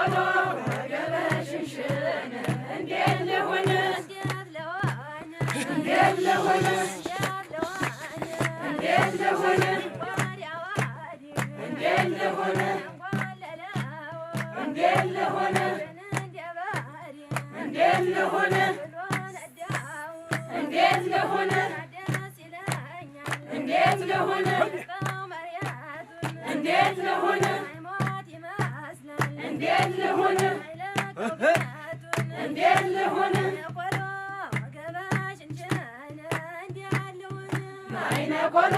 ቆሎ ገበሽሽን እንዴት ልሁን? እንዴት ልሁን? እንዴት ልሁን? እንዴት ልሁን? እንዴት ልሁን? እንዴት ልሁን? እንዴት ልሁን? እንዴት ልሁን? እንዴት ልሁን? እንዴት ልሁን? እንዴት ልሁን? አይነ ቆሎ